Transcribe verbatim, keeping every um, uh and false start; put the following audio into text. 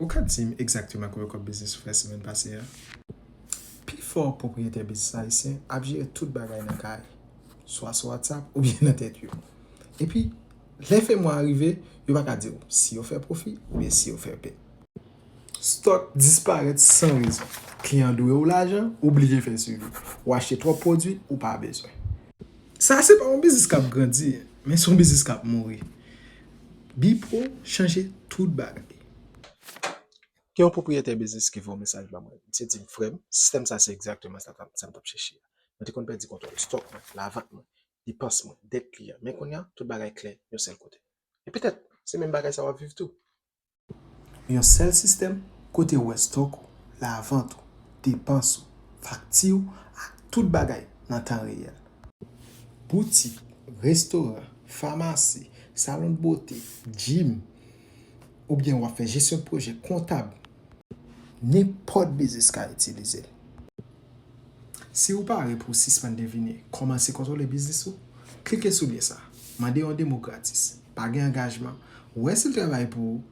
Ou ka di m egzakteman konbyen kòb biznis ou fè semèn pase a? Pifò pwopriyetè biznis ayisyen ap jere tout bagay nan kay, swa sou WhatsApp oubyen nan tèt yo. Epi, lè fen mwa a rive, yo pa ka di w si yo fè pwofi oubyen si yo fè pèt. Stòk disparèt san rezon. Kliyan dwe w lajan, ou blije fè swivi. Ou achte twòp pwodui ou pa bezwen. Sa se pa yon biznis k ap grandi, men se yon biznis k ap mouri. Bipro chanje tout bagay. Gen yon pwopriyetè biznis ki voye yon mesaj ba mwen. Misye di m, "Frè m, sistèm sa se egzakteman sa, sa m t ap chèche a. Mwen te konn pèdi kontwòl stòk mwen, lavant mwen, depans mwen, dèt kliyan. Men kounye a, tout bagay klè yon sèl kote." E petèt, se menm bagay sa w ap viv tou. Yon sèl sistèm kote w wè stòk ou, lavant ou, depans ou, fakti w, ak tout bagay nan tan reyèl. Boutik, restoran, famasi, salon de bote, gym, oubyen w ap fè jesyon de pwojè, kontab, nenpòt biznis ka itilize l. Si ou pare pou w sispann devine, kòmanse kontwole biznis ou, klike sou lyen sa, mande yon demo gratis, pa gen angajman, wè si l travay pou ou,